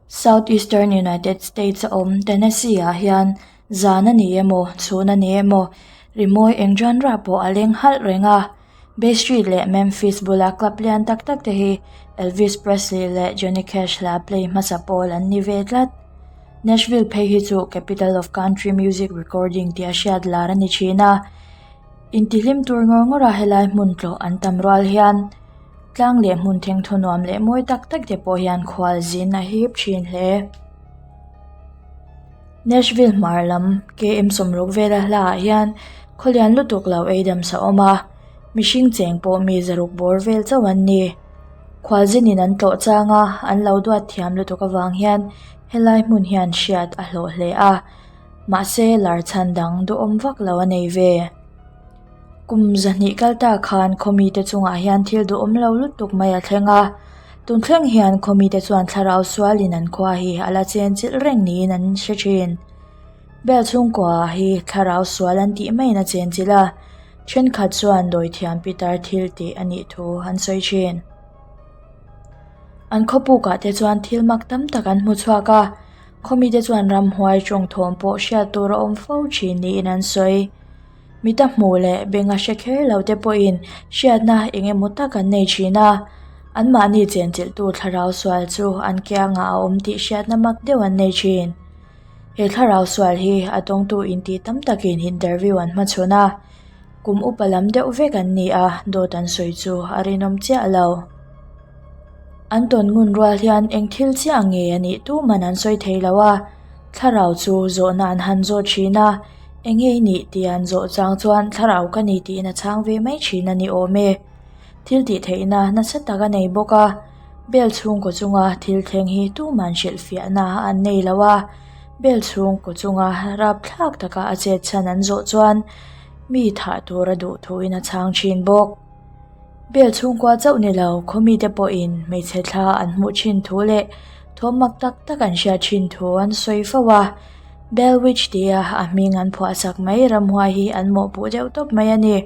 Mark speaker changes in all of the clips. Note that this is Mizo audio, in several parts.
Speaker 1: Southeastern United States a awm Tennessee ah hian zan a ni emaw chhun a ni emaw rimawi eng genre pawh a leng halh reng a Bay Street leh Memphis bula club lian tak tak te hi Elvis Presley leh Johnny Cash hla play hmasa pawl an ni ve tlat. Nashville phei hi chu capital of country music recording tih a hriat lar a ni thin a intihlim tur ngawr ngawr a helai hmun tlawh an tam rual hian tlang leh hmun thengthaw nuam leh mawi tak tak te pawh hian khual zin a hip thin hle. Nashville hmar lam km sawmruk vela hlaah hian khawlian lutuk lo ei dam sa awm a mihring cheng pawh mi zaruk bawr vel chauh an ni. Khualzinin an tlawh chang a an lo duat thiam lutuk avang hian helai hmun hian hriat a hlawh hle a mahse lar chhan dang duhawm vak lo a nei ve. Kum zahnih kal ta khan khawmite chungah hian thil duhawm lo lutuk mai a thleng a, tun thleng hian khawmite chuan thlarau sualin an khua hi a la chen chilh reng niin an hre thin. Bel chhungkua hi thlarau sual an tih maiin a chen chilh a, thenkhat chuan dawithiam pitar thil tih a nih thu an sawi thin. An khawpukah te chuan thil mak tam tak an hmu chhuak a, khawmite chuan ramhuai tawng thawm pawh hriat tur a awm fo thin niin an sawi. Mita hmuh leh benga hre kher lo te pawhin hriatna eng emaw tak an nei thin a, anmahni chenchilhtu thlarau sual chu an kiangah a awm tih hriatna mak deuh an nei thin. He thlarau sual hi a tawngtu intih tam takin interview an hmachhawn a, kum upa lam deuh vek an ni a, dawt an sawi chu a rinawm chiah lo. An tawn ngun rual hian eng thil chiah nge a nih tuman an sawi thei lo a, thlarau chu zawhna an han zawt thin a, eng nge i nih tih an zawh chang chuan thlarau ka ni tiin a chhang ve mai thin a ni awm e. Thil tih theihna nasa tak a nei bawk a, bel chhungkaw chunga thil thleng hi tuman hrilhfiahna an nei lo a, bel chhungkaw chunga rapthlak taka a chet chhan an zawh chuan mi thah tur a duh thuin a chhang thin bawk. Bel chhungkua chauh ni lo khawmite pawhin hmeichhe thla an hmuh thin thu leh thawm mak tak tak an hriat thin thu an sawi fo a, Bell Witch tia a hming an phuah sak mai ramhuai hi an mawhpuh deuh tawp mai a ni.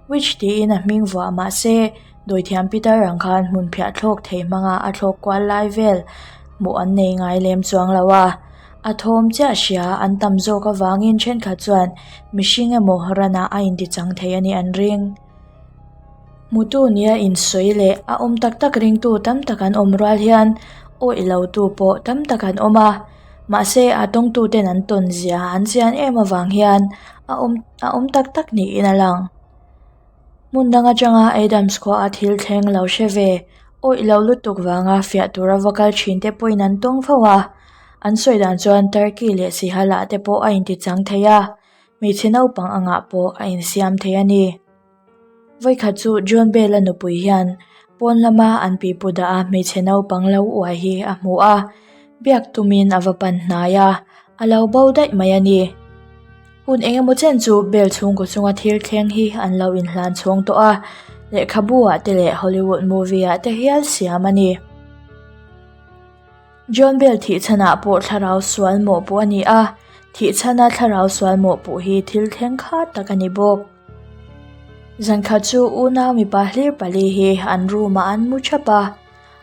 Speaker 1: Witch tiin a hming vuah mahse dawithiam Peter ang khan hmun phiah thlawk thei hmanga a thlawk kual lai vel hmuh an nei ngai lem chuang lo a, a thawm chiah hria an tam zawk avangin thenkhat chuan mihring emaw ranah a intichang thei a nih an ring. Hmutu nia insawi leh a awm tak tak ringtu tam tak an awm rual hian awih lotu pawh tam tak an awm a, mahse a tawngtuten an tawn zia an chian em avang hian a awm a awm tak tak niin a lang. Hmun dang atanga Adams khua a thil thleng lo hre ve awih lo lutuk vanga fiah tura va kal thin te pawhin an tawng fo a, an sawi dan chuan Turkey leh Sihala te pawh a intichang thei a, hmeichhe naupang angah pawh a insiam thei a ni. Vawikhat chu John Bell-a nupui hian pawn lama an pipu dah a hmeichhe naupang lo uai hi a hmu a, biak tumin a va pan hnai a, a lo bo daih mai a ni. Hun eng emaw chen chu Bell chhungkaw chunga thil thleng hi an lo inhlan chhawng tawh a, lehkhabu ah te leh Hollywood movie ah te hial siam a ni. John Bell thih chhanah pawh thlarau sual mawhpuh a ni a, thih chhana thlarau sual mawhpuh hi thil thleng kha tak a ni bawk. Zankhat chu unau mipa hlir pali hi an room ah an mu thap a,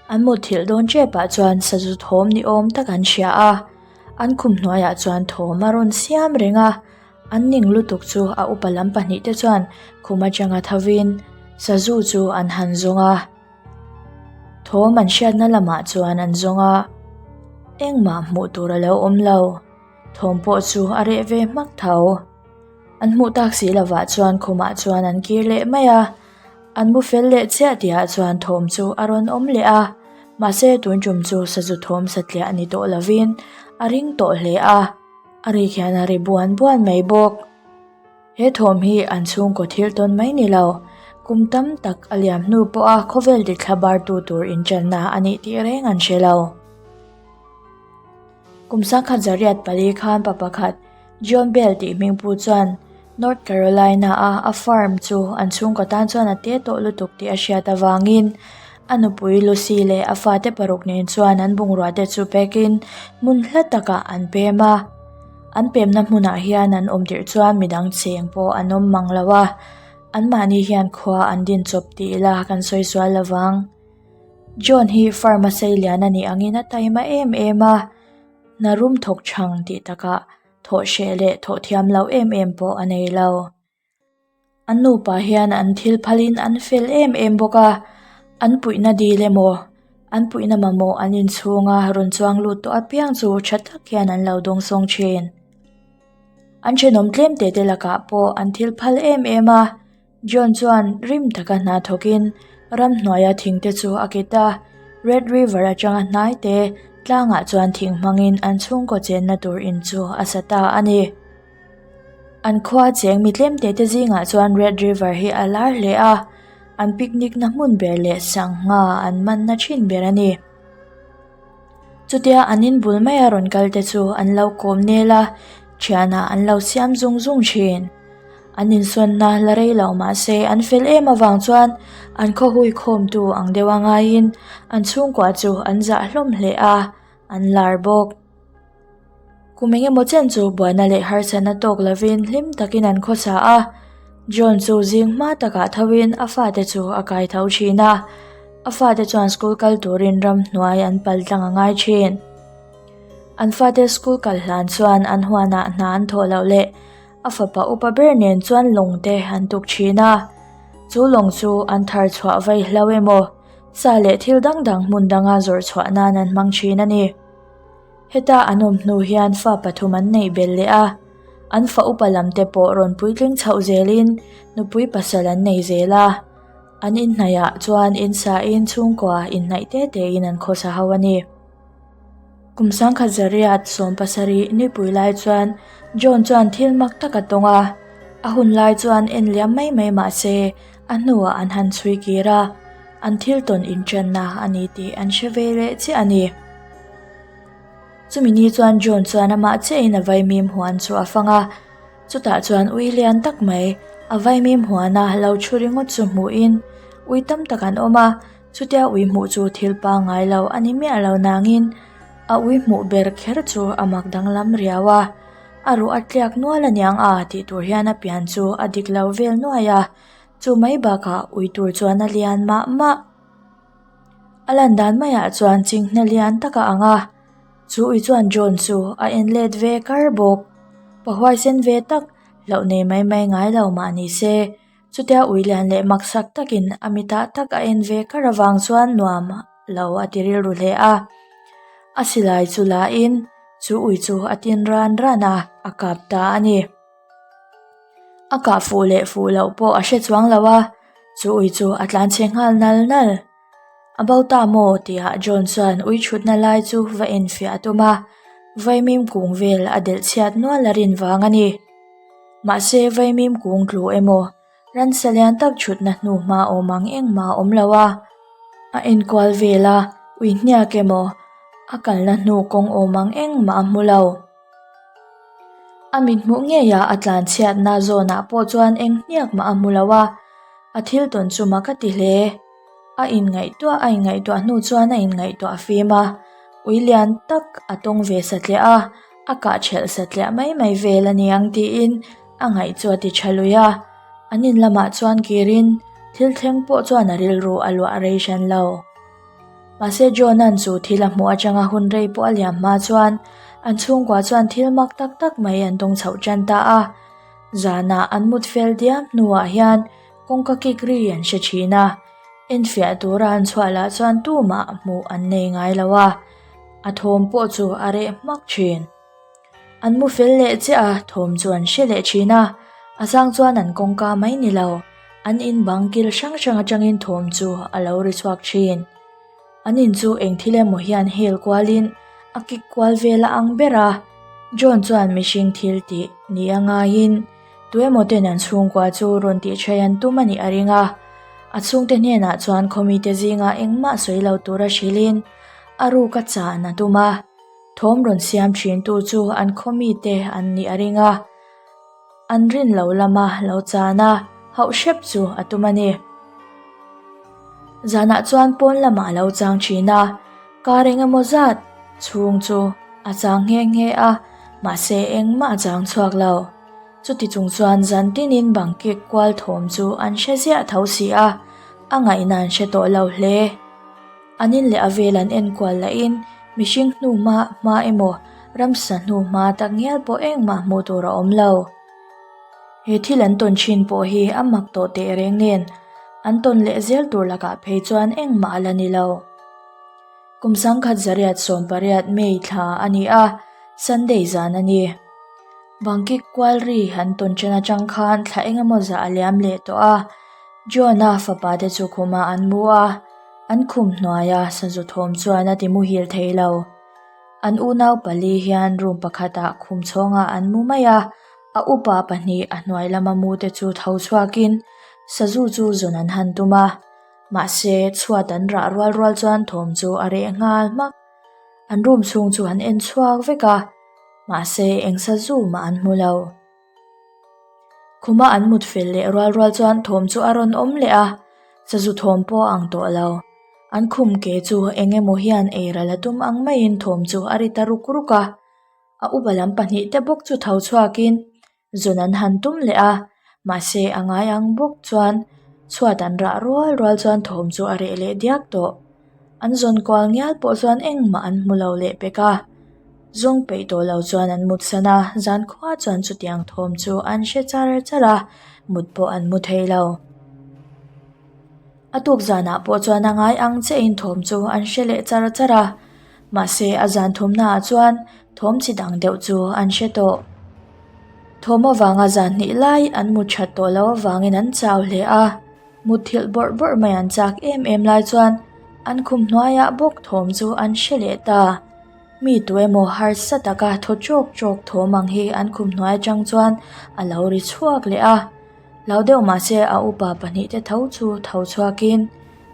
Speaker 1: an mutthilh dawn tepah chuan sazu thawm ni awm tak an hria a, an khum hnuaiah chuan thawm a rawn siam reng a, an ning lutuk chu a upa lam pahnih te chuan khum atanga thovin sazu chu an han zawng a. Thawm an hriatna lamah chuan an zawng a, engmah hmuh tur a lo awm lo. Thawm pawh chu a reh ve hmak tho. An hmuh tak si lovah chuan khumah chuan an kir leh mai a, an mu fel leh chiah tihah chuan thawm chu a rawn awm leh a, mahse tun tum chu sazu thawm satliah ni tawh lovin a ring tawh hle a, a rik hian a ri buan buan mai bawk. He thawm hi an chhungkaw thil tawn mai ni lo, kum tam tak a liam hnu pawha khawvel tithla bartu tur inṭanna a nih tih reng an hre lo. Kum sangkhat zariat pali khan pa pakhat John Bell tih hmingpu chuan North Carolina-a a farm chu an chhungkaw tan chuan a te tawh lutuk tih a hriat avangin a nupui Lucy leh a fate paruk nen chuan an bungrua te chu pekin hmun hla takah an pem a. An pemna hmunah hian an awm tirh chuan midang cheng pawh an awm mang lo a, anmahni hian khua an din chawp tih ila kan sawi sual lovang. John hi farm a sei lian a nih angin a taima em em a, hna rum thawk chhang tih takah thawh hreh leh thawh thiam loh em em pawh a nei lo. An nupa hian an thil phalin an fel em em bawk a, an puihna dil emaw an puihna mamawh an inchhunga rawn chuang lut tawh apiang chu tha tak hian an lo dawngsawng thin. An thenawm tlem te te lakah pawh an thil phal em em a, John chuan rim taka hna thawkin ramhnuaia thing te chu a kit a, Red River atanga hnai te tlangah chuan thing hmangin an chhungkaw chenna tur in chu a sa ta a ni. An khua cheng mi tlem te te zingah chuan Red River hi a lar hle a, an picnic na hmun ber leh sangha an man na thin ber a ni. Chutia an in bul maia rawn kal te chu an lo kawm nel a, thianah an lo siam zung zung thin. An insawnna la rei lo mah se an fel em avang chuan an khaw hui khawmtu ang deuh a ngaiin an chhungkua chu an zah hlawm hle a, an lar bawk. Kum engemaw chen chu buaina leh harsatna tawk lovin hlim takin an khawsa a, John chu zing hma takah thoin a fate chu a kai tho thin a, a fate chuan school kal turin ramhnuai an pal tlang a ngai thin. An fate school kal hlan chuan an huanah hna an thawh loh leh a fapa upa ber nen chuan lawng te an tuk thin a, chu lawng chu an thar chhuah vaih hlo emaw sa leh thil dang dang hmun danga zawrh chhuah nan an hmang thin a ni. Heta an awm hnu hian fa pathum an neih belh leh a, an fa upa lam te pawh rawn puitling chhoh zelin nupui pasal an nei zel a, an inhnaihah chuan insain chhungkua inhnaih te tein an khawsa ho a ni. Kum sangkhat zariat 70 nipui lai chuan John chuan thil mak tak a tawng a, a hun lai chuan en liam mai mai mah se a hnuah an han chhui kir a, an thil tawn inṭanna a ni tih an hre ve leh chiah a ni. Chumi ni chuan John chuan amah chiahin a vaimim huan chu a fang a, chutah chuan ui lian tak mai a vaimim huana lo thu ringawt chu hmuhin ui tam tak an awm a, chutia ui hmuh chu thil pangngai lo a ni miah lo nangin a ui hmuh ber kher chu a mak danglam riau a, a ruh a tliak nual aniang a tih tur hian a pian chu a dik lo vel nuai a, chu mai bakah ui tur chuan a lian mah mah. A lan dan maiah chuan chinghne lian tak a ang a, chu ui chuan John chu a en let ve kar bawk. Pa huaisen ve tak hlauh nei mai mai ngai lo mah ni se, chutia ui lian leh maksak takin a mitah tak a en ve kar avang chuan nuam lo a ti rilru hle a. A silai chu la in chu ui chu a tin ran ran a, a kap ta a ni. A kah fuh leh fuh loh pawh a hre chuang lo a, chu ui chu a tlan chhe nghal nal nal. A bo ta maw tihah John chuan ui thutna lai chu va enfiah a tum a, vaimim kung vel a delh chhiat nual a rin vang a ni. Mahse vaimim kung tlu emaw ransa lian tak thutna hnu hma awm ang engmah a awm lo a, a enkual vel a, ui hniak emaw a kalna hnu kawng awm ang engmah a hmu lo. A mithmuh ngeiah a tlan chhiatna zawnah pawh chuan eng hniak mah a hmu lo a, a thil tawn chu mak a ti hle. A inngaihtuah a inngaihtuah hnu chuan a inngaihtuah fim a, ui lian tak a tawng ve satliah a, a kah ṭhelh satliah mai mai vel a niang tiin a ngaih chu a ti ṭha lui a. An in lamah chuan kirin thil thleng pawh chuan a rilru a luah rei hran lo. Mahse John-a'n chu thil a hmuh atanga hun rei pawh a liam hma chuan an chhungkua chuan thil mak tak tak mai an tawng chhoh tan ta a. Zanah an mut fel diam hnuah hian kawngka kik ri an hre thin a, enfiah tura an chhuah lah chuan tumah hmuh an nei ngai lo a, a thawm pawh chu a reh hmak thin. An mu fel leh chiah a, thawm chu an hre leh thin a, a sang chuan an kawngka mai ni lo, an in bang kil hrang hrang atangin thawm chu a lo ri chhuak thin. An in chu eng thil emaw hian hel kualin a kik kual vel a ang ber a, John chuan mihring thil tih ni a ngaiin tuemaw ten an chhungkua chu rawn tih threi an tum a nih a ring a, a chhungte hnenah chuan khawmite zingah engmah sawi lo tura hrilhin a ruk a chan a tum a. Thawm rawn siam thintu chu an khaw mite an nih a ring a, an rin lo lama lo chan a, hauh hrep chu a tum a ni. Zanah chuan pawn lamah a lo chang thin a, kar eng emaw zat chhung chu a chang nghe nghe a, mahse engmah a chang chhuak lo. Chuti chung chuan zan tinin bang kek kual thawm chu an hre ziah tho si a, a ngaihna an hre tawh lo hle. An in leh a vel an enkual lahin mihring hnu hma hma emaw ramsa hnu hma tak ngial pawh engmah hmuh tur a awm lo. He thil an tawn thin pawh hi a mak tawh teh reng nen an tawn leh zel tur lakah phei chuan engmah a la ni lo. Kum sangkhat zariat 18 May thla a ni a, Sunday zan a ni. Bangkik kual ri an tawn chen atang khan thla eng emaw zah a liam leh tawh a, John-a fapa te chu khumah an mu a, an khum hnuaia sazu thawm chuan a ti muhil thei lo. An unau pali hian room pakhatah khum chhawngah an mu mai a, a upa pahnih a hnuai lama mu te chu tho chhuakin sazu chu zawn an han tum a. Mahse, chhuat an rah rual rual chuan thawm chu a reh nghal hmak. An room chhung chu an en chhuak vek a, mahse eng sazu mah an hmu lo. Khuma an mut fel leh rual rual chuan thawm chu a rawn awm leh a, sazu thawm pawh a ang tawh lo. An khum ke chu eng emaw hian ei ral a tum ang maiin thawm chu a ri ta ruk ruk a. A upa lam pahnih te bawk chu tho chhuakin zawn an han tum leh a, mahse a ngai ang bawk chuan chhuat an rah rual rual chuan thawm chu a reh leh diak tawh. An zawn kual ngial pawh chuan engmah an hmu lo leh pek a, zawng peih tawh lo chuan an mut san a, zan khua chuan chutiang thawm chu an hre char char a, mut pawh an mu thei lo. A tuk zanah pawh chuan a ngai ang chiahin thawm chu an hre leh char char a, mahse a zan thumnaah chuan thawm chi dang deuh chu an hre tawh. Thawm avanga zan hnih lai an mut that tawh loh avangin an chau hle a. Mutthilh bawrh bawrh mai an chak em em lai chuan an khum hnuaiah bawk thawm chu an hre leh ta. Mi tu emaw harsa taka thaw chawk chawk thawm ang hi an khum hnuai atang chuan a lo ri chhuak leh a. Lo deuh mahse a upa pahnih te tho chu tho chhuakin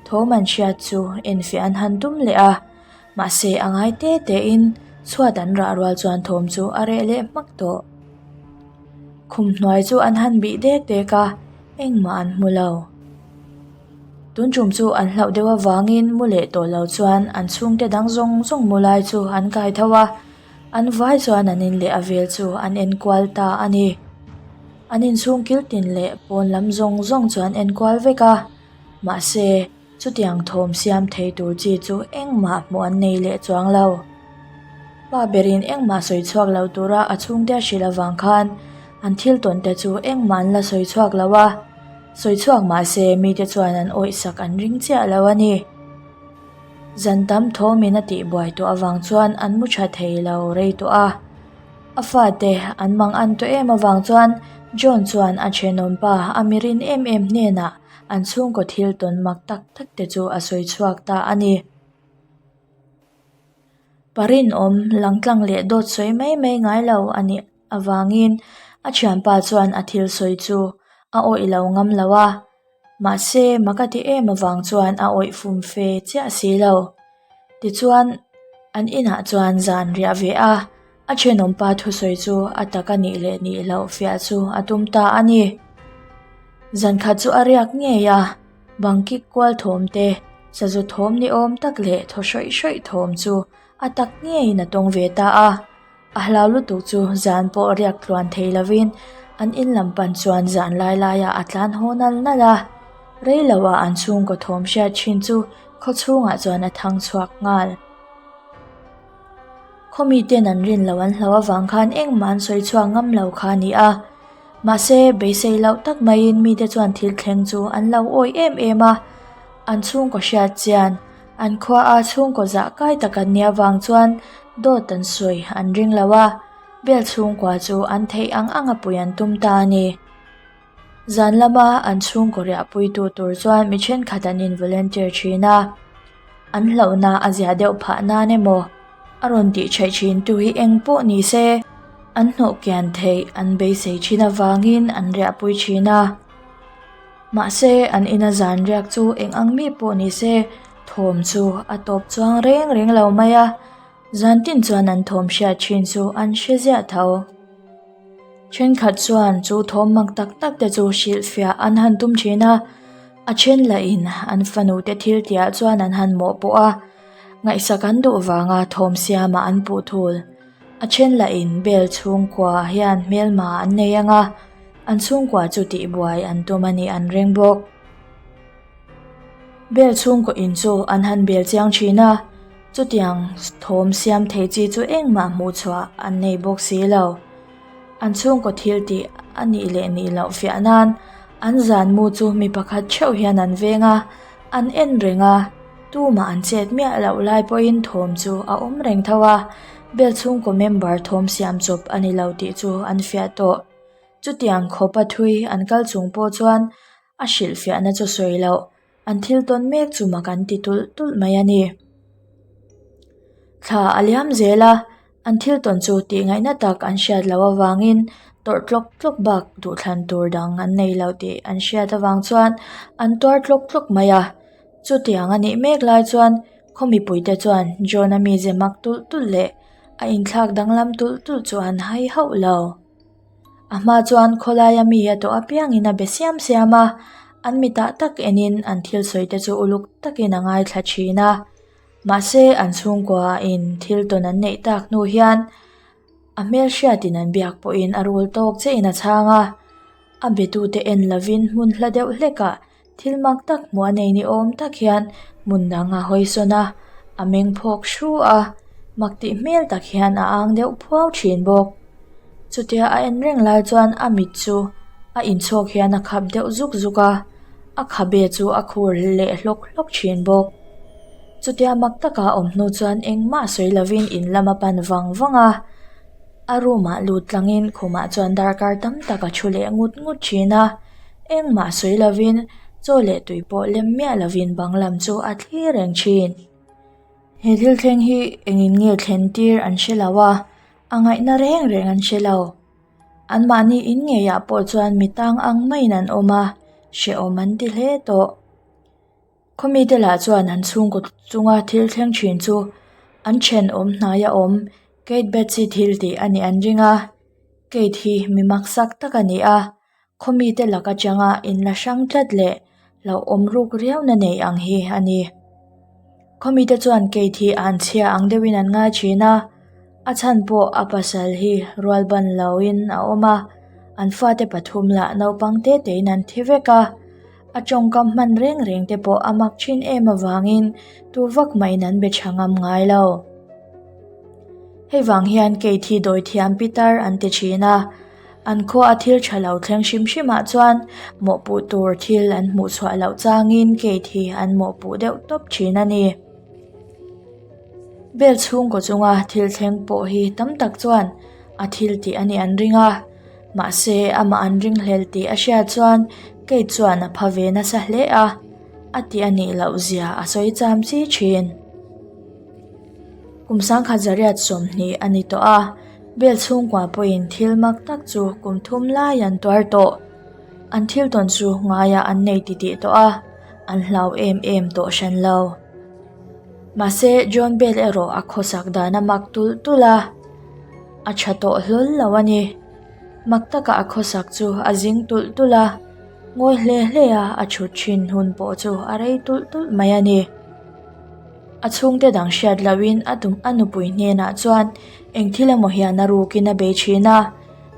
Speaker 1: thawm an hriat chu enfiah an han tum leh a. Mahse a ngai te tein chhuat an rah rual chuan thawm chu a reh leh hmak tawh. Khum hnuai chu an han bih dek dek a, engmah an hmu lo. Tun tum chu an hlauh deuh avangin mu leh tawh lo chuan an chhungte dang zawng zawng mu lai chu an kai tho a, an vai chuan an in leh a vel chu an enkual ta a ni. An inchhung kil tin leh pawn lam zawng zawng chu an enkual vek a, mahse, Chutiang thawm siam thei tur chi chu engmah hmuh an nei leh chuang lo. Pa berin engmah sawi chhuak lo tura a chhungte a hrilh avang khan an thil tawn te chu engmah an la sawi chhuak lo a, sawi chhuak mah se mite chuan an awihsak an ring chiah lo a ni. Zan tam thawmin a tihbuai tawh avang chuan an mu tha thei lo rei tawh a. A fate an mang an tawh em avang chuan John chuan a thenawmpa a mirin em em hnenah An chhungkaw thil tawn mak tak tak te chu a sawi chhuak ta a ni. Pa rinawm, langtlang leh dawt sawi mai mai ngai lo a nih avangin a thianpa chuan a thil sawi chu a awih lo ngam lo a, mahse mak a ti em avang chuan a awih fum fe chiah si lo. Tichuan, an inah chuan zan riah ve a, A thenawmpa thusawi chu a tak a nih leh nih loh fiah chu a tum ta a ni. Zankhat chu a riak ngei a, bang kik kual thawm te, sazu thawm ni awm tak leh thaw hrawih hrawih thawm chu a tak ngeiin a tawng ve ta a. A hlau lutuk chu zan pawh riak tluan thei lovin an in lam pan chuan zan lai laiah a tlan haw nal nal a. Rei loah an chhungkaw thawm hriat thin chu khaw chhungah chuan a thang chhuak nghal. Khawmi ten an rin loh an hlau avang khan engmah an sawi chhuak ngam lo kha a ni a. Mahse, beisei loh tak maiin mite chuan thil thleng chu an lo awih em em a. An chhungkaw hriat chian, an khua a chhungkaw zah kai tak an nih avang chuan dawt an sawi an ring lo a, bel chhungkua chu an theih ang anga pui an tum ta a ni. Zan lama an chhungkaw riahpuitu tur chuan mi thenkhat an in volunteer thin a. An hlauhna a zia deuh phah nan emaw a rawn tih theih thin tu hi eng pawh ni se an hnawh kian theih an beisei thin avangin an riahpui thin a. Mahse an ina zan riak chu eng ang mi pawh ni se thawm chu a tawp chuang reng reng lo mai a, zan tin chuan an thawm hriat thin chu an hre ziah tho. Thenkhat chuan chu thawm mak tak tak te chu hrilhfiah an han tum thin a, a then lahin an fanu te thil tihah chuan an han mawhpawh a, ngaihsak an duh vanga thawm siamah an puh thul. A then lahin bel chhungkua hian hmelma an nei ang a, an chhungkua chu tihbuai an tum a nih an ring bawk. Bel chhungkaw in chu an han bel chiang thin a, chutiang thawm siam thei chi chu engmah hmuh chhuah an nei bawk si lo. An chhungkaw thil tih a nih leh nih loh fiah nan an zan mu chu mi pakhat theuh hian an veng a, an en reng a, tumah an chet miah loh lai pawhin thawm chu a awm reng tho a, bel chhungkaw member thawm siam chawp a ni lo tih chu an fiah tawh. Chutiang khawpa thui an kal chung pawh chuan a hrilhfiahna chu sawi loh an thil tawn mek chu mak an ti tulh tulh mai a ni. Thla a liam zel a, an thil tawn chu tih ngaihna tak an hriat loh avangin tawrh tlawk tlawk bak duhthlan tur dang an nei lo tih an hriat avang chuan an tuar tlawk tlawk mai a. Chutiang a nih mek lai chuan khaw mipuite chuan John-a mize mak tulh tulh leh a inthlak danglam tulh tulh chu an hai hauh lo. A hma chuan khawlaia mi a tawh apiangin a be siam siam a, an mitah tak enin an thil sawi te chu uluk takin a ngaithla thin a. Mahse an chhungkua in thil tawn an neih tak hnu hian a hmelhriatin an biak pawhin a rul tawk chiahin a chhang a, a betute en lovin hmun hla deuh hlekah Thil mak tak hmuh a nei ni awm tak hian hmun dang a hawi sawn a, a meng phawk hru a, mak tih hmel tak hian a ang deuh phuau thin bawk. Chutia a en reng lai chuan a mit chu a inchhawk hian a khap deuh zuk zuk a, a khabe chu a khur leh hlawk hlawk thin bawk. Chutia mak taka a awm hnu chuan engmah sawi lovin in lam a pan vang vang a, a room ah lut tlangin khumah chuan darkar tam tak a thu leh ngut ngut thin a. Engmah sawi lovin chaw leh tui pawh lem miah lovin bang lam chu a thlir reng thin. He thil thleng hi engin nge thlen tir an hre lo a, a ngaihna reng reng an hre lo. Anmahni in ngeiah pawh chuan mi tang ang maiin an awm a, hrehawm an ti hle tawh. Khawmite lah chuan an chhungkaw chunga thil thleng thin chu an thenawm hnaia awm Kate Betsy thil tih a nih an ring a, Kate hi mi maksak tak a ni a. Khawmite lak atanga inla hrang tlat leh hlauhawm ruk riauna nei ang hi a ni. Khawmite chuan Kate hi an chhia ang deuhin an ngai thin a, a chhan pawh a pasal hi rual ban loin a awm a, an fate pathum lah naupang te tein an thi vek a, a tawngkam hman reng reng te pawh a mak thin em avangin tu vak mahin an be tha ngam ngai lo. Hei vang hian Kate hi dawithiam pitar an ti thin a. An khua a thil tha lo thleng hrim hrim ah chuan mawhpuh tur thil an hmuh chhuah loh changin Kate hi an mawhpuh deuh tawp thin a ni. Bel chhungkaw chunga thil thleng pawh hi tam tak chuan a thil tih a nih an ring a, mahse amah an ringhlel tih a hriat chuan Kate chuan a pha ve nasa hle a, a tih a nih loh zia a sawi cham chi thin. Kum sangkhat zariat 20 a ni tawh a. Bel chhungkua pawhin thil mak tak chu kum thum lai an tuar tawh. An thil tawn chu ngaiah an nei titih tawh a, an hlau em em tawh hran lo. Mahse, John Bell erawh a khawsak dan a mak tulh tulh a, a tha tawh hlawl lo a ni. Mak taka a khawsak chu a zing tulh tulh a, ngawi hle hle a a thut thin hun pawh chu a rei tulh tulh mai a ni. A chhungte dang hriat lohin a tum a nupui hnenah chuan eng thil emaw hian a rukin a bei thin a,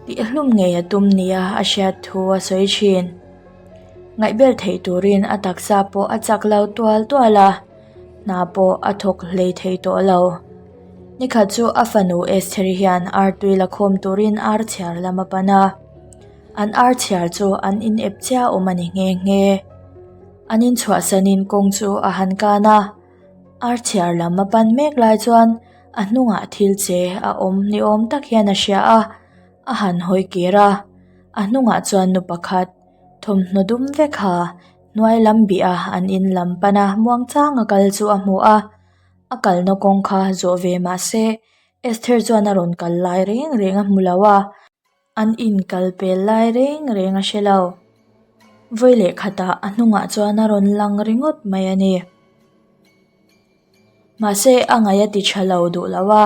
Speaker 1: tihhlum ngei a tum nia a hriat thu a sawi thin. Ngaihbel theih turin a taksa pawh a chak lo tual tual a, hna pawh a thawk hlei thei tawh lo. Nikhat chu a fanu Estheri hian ar tui la khawm turin ar chhiar lam a pan a, an ar chhiar chu an inep chiah awm a ni nghe nghe. An inchhuahsanin kawng chu a han kan a, ar chhiar lam a pan mek lai chuan a hnungah thil che a awm ni awm tak hian a hria a, a han hawi kir a, a hnungah chuan nu pakhat thawmhnaw dum vek ha hnuai lam bih a an in lam pan a muangchang a kal chu a hmu a, a kalna kawng kha zawh ve mah se Esther chuan a rawn kal lai reng reng a hmu lo a. An inkal pel lai reng reng a hre lo. Vawi leh khatah a hnungah chuan a rawn lang ringawt mai a ni. Mahse a ngaih a ti tha lo duh lo a,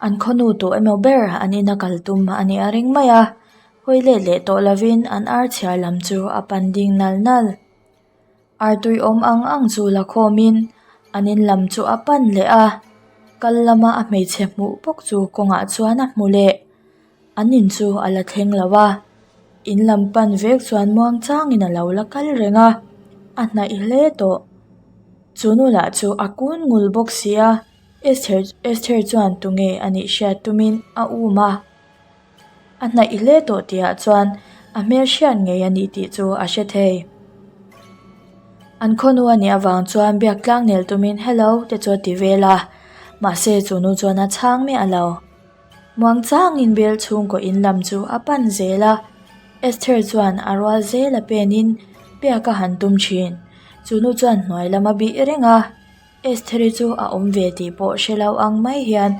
Speaker 1: an khawnu tawh emaw ber an ina kal tum a nih a ring mai a, hawi let leh tawh lovin an ar chhiar lam chu a pan ding nal nal. Artui awm ang ang chu la khawmin an in lam chu a pan leh a, kal lama a hmeichhe hmuh bawk chu kawngah chuan a hmu leh. An in chu a la thleng lo a, in lam pan vek chuan muang changin a lo la kal reng a, a hnaih hle tawh. Chu nu lah chu a kun ngul bawk si a, Esther Esther chuan tunge a nih hriat tumin a um a. A hnaih hle tawh tihah chuan a hmel hriat ngei a nih tih chu a hre thei. An khawnu a nih avang chuan biak tlang nel tumin hello te chu a ti vel a, mahse chu nu chuan a chhang miah lo. Muang changin bel chhungkaw in lam chu a pan zel a, Esther chuan a rual zel a penin biak a han tum thin. Chu nu chuan hnuai lam a bih reng a. Estheri chu a awm ve tih pawh hre lo ang mai hian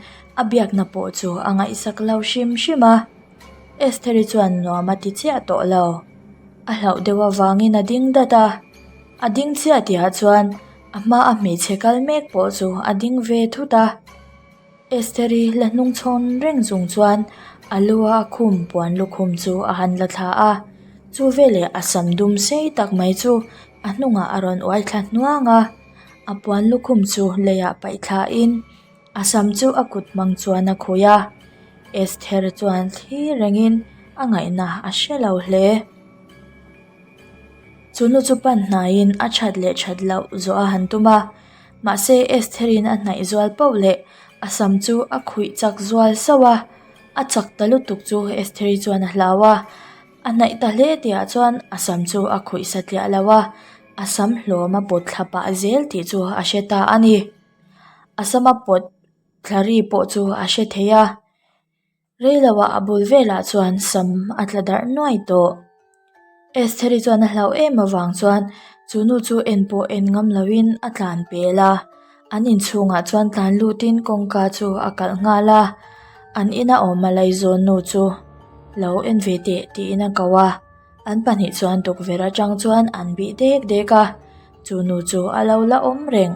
Speaker 1: a biakna pawh chu a ngaihsak lo hrim hrim a. Estheri chuan nuam a ti chiah tawh lo. A hlauh deuh avangin a ding dat a. A ding chiah tihah chuan a hmaa hmeichhe kal mek pawh chu a ding ve thut a. Estheri la hnung chhawn reng chung chuan a lu a khum puan lukhum chu a han la thla a. Chu veleh a sam dum sei tak mai chu a hnungah a rawn uai thla hnuang a. A puan lukhum chu leiah paih thlain a sam chu a kut hmang chuan a khawi a, Esther chuan thlir rengin a ngaihna a hre lo hle. Chu nu chu pan hnaiin a that leh that loh zawh a han tum a, mahse Esther-in a hnaih zual pauh leh a sam chu a khuih chak zual sauh a, a chak ta lutuk chu Esther-i chuan a hlau a, a hnaih ta hle tihah chuan a sam chu a khuih satliah lo a. A sam hlawm a pawt thla pah zel tih chu a hre ta a ni. A sama pawt thla ri pawh chu a hre thei a, reiloah a bul velah chuan sam a tla darh nuai tawh. Estheri chuan a hlauh em avang chuan chu nu chu en pawh en ngam loin a tlan pel a, an inchhungah chuan tlan lutin kawngka chu a kalh nghal a, an ina awm a laizawn nu chu lo en ve teh tiin a ko a. An pahnih chuan tukverh atang chuan an bih dek dek a, chu nu chu a lo la awm reng.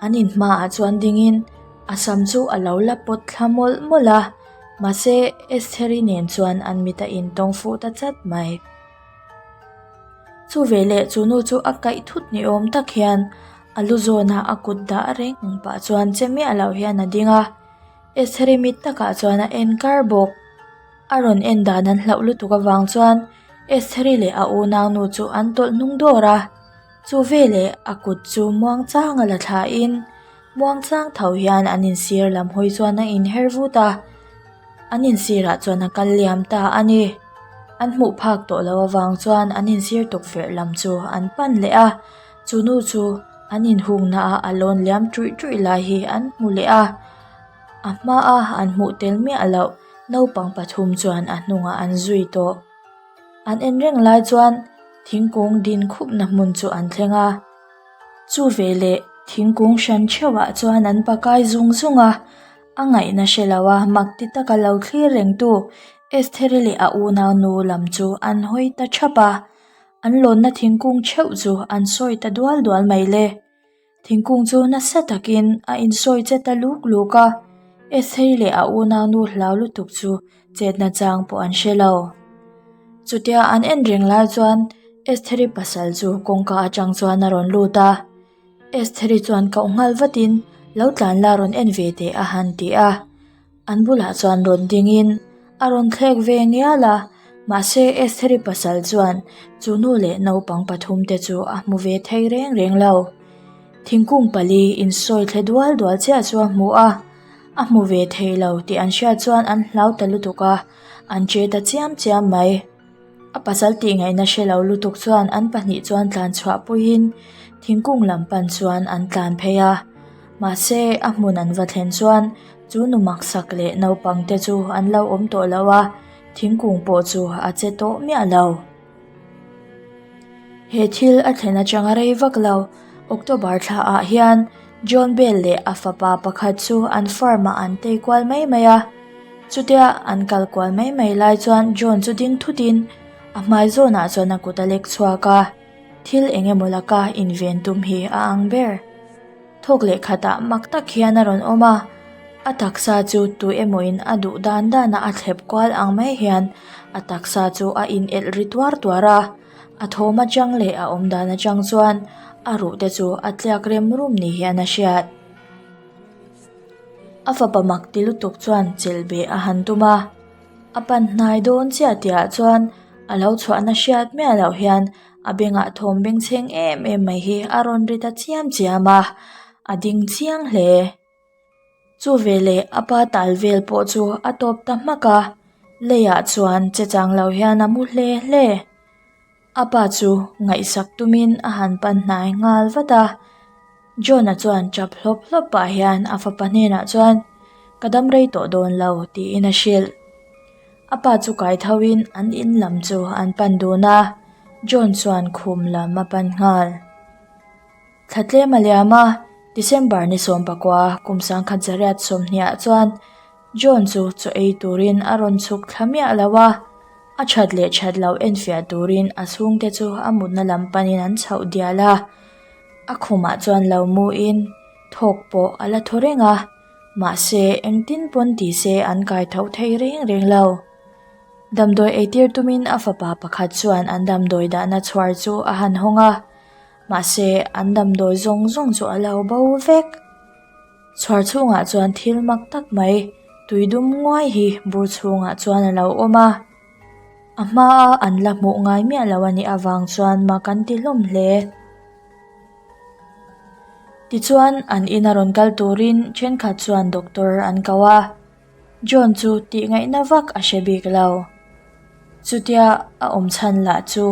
Speaker 1: An in hmaah chuan dingin a sam chu a lo la pawt thla mawlh mawlh a, mahse Estheri nen chuan an mit a intawng fuh ta chat mai. Chu veleh chu nu chu a kaih thut ni awm tak hian a lu zawna a kut dah reng pah chuan che miah loh hian a ding a, Estheri mit takah chuan a en kar bawk. A rawn en dan an hlauh lutuk avang chuan Estheri leh a unaunu chu an tawlh hnung dawr a, chu veleh a kut chu muangchanga la thlain muangchang tho hian an insir lam hawi chuan a inher vut a, an insirah chuan a kal liam ta a ni. An hmuh phak tawh loh avang chuan an insir tukverh lam chu an pan leh a, chu nu chu an inhungna a a lawn liam ṭuih ṭuih lai hi an hmu leh a. A hmaa an hmuh tel miah loh naupang pathum chuan a hnungah an zui tawh. An en reng lai chuan thingkung din khupna hmun chu an thleng a, chu veleh thingkung hran theuhah chuan an pakai zung zung a, a ngaihna hre lo a mak ti taka lo thlir rengtu Estheri leh a unaunu lam chu an hawi ta thap a, an lawnna thingkung theuh chu an sawi ta dual dual mai le. Thingkung chu nasa takin a insawi che ta luk luk a, Estheri leh a unaunu hlau lutuk chu chetna chang pawh an hre lo. Chutia an en reng lai chuan Estheri pasal chu kawngka atang chuan a rawn lut a, Estheri chuan koh nghal vatin lo tlan la rawn en ve teh a han ti a. An bulah chuan rawn dingin a rawn thlek ve ngial a, mahse Estheri pasal chuan chu nu leh naupang pathum te chu a hmu ve thei reng reng lo. Thingkung pali insawi thle dual dual chiah chu a hmu a, a hmu ve thei lo tih an hriat chuan an hlau ta lutuk a, an che ta chiam chiam mai. A pasal tih ngaihna hre lo lutuk chuan an pahnih chuan tlan chhuah puiin thingkung lam pan chuan an tlan phei a, mahse a hmun an va thlen chuan chu nu maksak leh naupang te chu an lo awm tawh lo a, thingkung pawh chu a che tawh miah lo. He thil a thlen atanga rei vak lo, October thla ah hian John Bell leh a fapa pakhat chu an farm ah an tei kual mai mai a. Chutia an kal kual mai mai lai chuan John chu ding thut in a hmai zawn ah chuan a kut a lek chhuak a, thil eng emaw laka inven tum hi a ang ber. Thawk leh khatah mak tak hian a rawn awm a, a taksa chu tu emaw in a duh dan dan a a thlep kual ang mai hian a taksa chu a in elh ri tuar tuar a, a thawm atang leh a awm dan atang chuan a ruh te chu a tliak rem rum ni hian a hriat. A fapa mak ti lutuk chuan chelh beh a han tum a, a pan hnai dawn chiah tihah chuan a lo chhuahna hriat miah loh hian. A bengah thawm bengchheng em em mai hi a rawn ri ta chiam chiam a, a ding chiang hle. Chu veleh a pa tal vel pawh chu a tawp ta hmak a, leiah chuan che chang lo hian a mu hle hle. A pa chu ngaihsak tumin a han pan hnai nghal vat a, John-a chuan tap hlawp hlawp pah hian a fapa hnenah chuan, Ka dam rei tawh dawn lo, tiin a hrilh. A pa chu kai thoin an in lam chu an pan dun a, John chuan khum lam a pan nghal. Thla tlem a liam a, December ni 19 kum 1920 chuan John chu chaw ei turin a rawn chhuk thla miah lo a, a that leh that loh enfiah turin a chhungte chu a mutna lam panin an chhoh dial a, a khumah chuan lo muin thawk pawh a la thaw reng a, mahse engtin pawn ti se an kai tho thei reng reng lo. Damdawi eitir tumin a fapa pakhat chuan an damdawi dahna chhuar chu a han hawng a. Mahse, an damdawi zawng zawng chu a lo bo vek. Chhuar chhungah chuan thil mak tak mai, tui dum nguai hi bur chhungah chuan a lo awm a. A hmaa an la hmuh ngai miah lo a nih avang chuan mak an ti hlawm hle. Tichuan, an ina rawn kal turin thenkhat chuan doctor an ko a. John chu tih ngaihna vak a hre bik lo. Chutia a awm chhan lah chu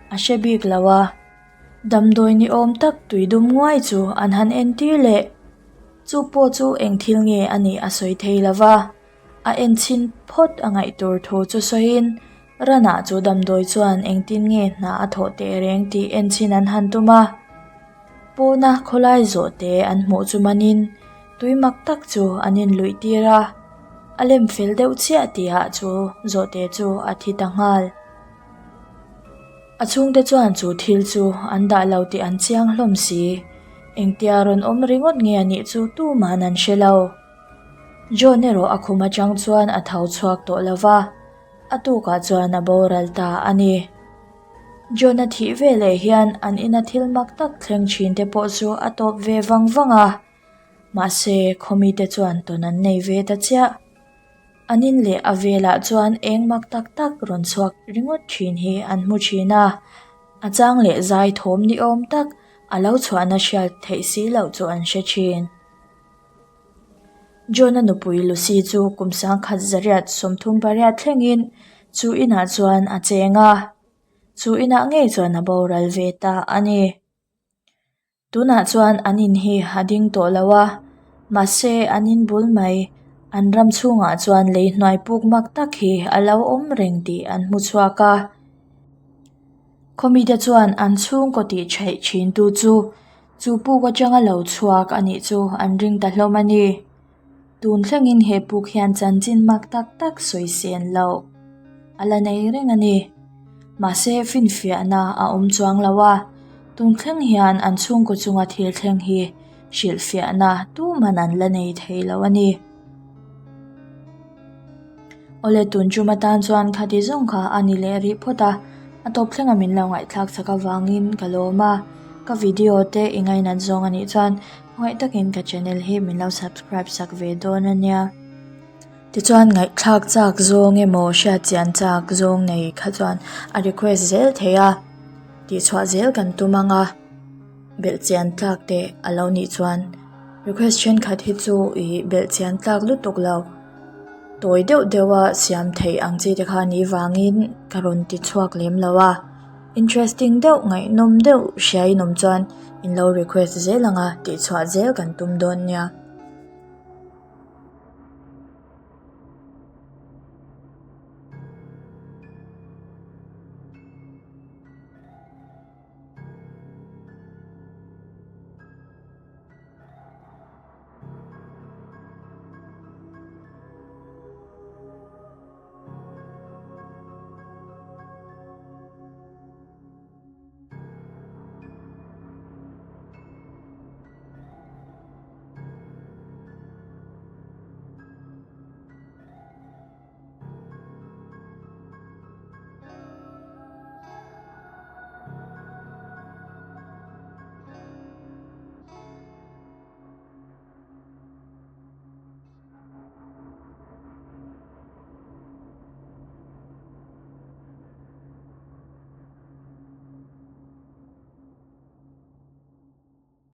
Speaker 1: a hre bik lo a, damdawi ni awm tak tui dum nguai chu an han entir leh. Chu pawh chu eng thil nge a nih a sawi thei lo va, a en chhin phawt a ngaih tur thu chu sawiin Ranah chu damdawi chuan engtin nge hna a thawh teh reng tih en chhin an han tum a. Pawna khawlai zawh te an hmuh chu manin tui mak tak chu an inluih tir a, a lem fel deuh chiah tihah chu zawhte chu a thi ta nghal. A chhungte chuan chu thil chu an dah lo tih an chiang hlawm si, engtia rawn awm ringawt nge a nih chu tuman an hre lo. John erawh a khum atang chuan a tho chhuak tawh lo va, a tukah chuan a boral ta a ni. John-a thih veleh hian an ina thil mak tak thleng thin te pawh chu a tawp ve vang vang a, mahse khawmite chuan tawn an nei ve ta chiah. An in leh a velah chuan eng mak tak tak rawn chhuak ringawt thin hi an hmu thin a, a chang leh zai thawm ni awm tak a lo chhuahna hriat theih si loh chu an hre thin. John-a nupui Lucy chu kum 1938 thlengin chu inah chuan a cheng a, chu inah ngei chuan a boral ve ta a ni. Tunah chuan an in hi a ding tawh lo a, mahse an in bul mai, an ram chhungah chuan lei hnuai puk mak tak hi a lo awm reng tih an hmu chhuak a. Khawmite chuan an chhungkaw tih theih thintu chu Chu puk atanga lo chhuak a nih chu an ring ta hlawm a ni. Tun thlengin he puk hian chanchin mak tak tak sawi sen loh a la nei reng a ni. Mahse finfiahna a awm chuang lo a, tun thleng hian an chhungkaw chunga thil thleng hi hrilhfiahna tuman an la nei thei lo a ni. Awle tun tum atan chuan khati zawng kha a ni leh rih phawt a, a tawp thlenga min lo ngaihthlak chak avangin ka lawm a, ka video te i ngainat zawng a nih chuan khawngaih takin ka channel hi min lo subscribe sak ve dawn a nia. Tichuan ngaihthlak chak zawng emaw hriat chian chak zawng nei kha chuan a request zel thei a, tihchhuah zel kan tum ang a. Belh chian tlak teh a lo nih chuan request thenkhat hi chu ih belh chian tlak lutuk lo tawi deuh deuh a siam theih ang chi te kha ni vangin ka rawn ti chhuak lem lo a interesting deuh ngaihnawm deuh hria in awm chuan in lo request zel ang a tihchhuah zel kan tum dawn nia.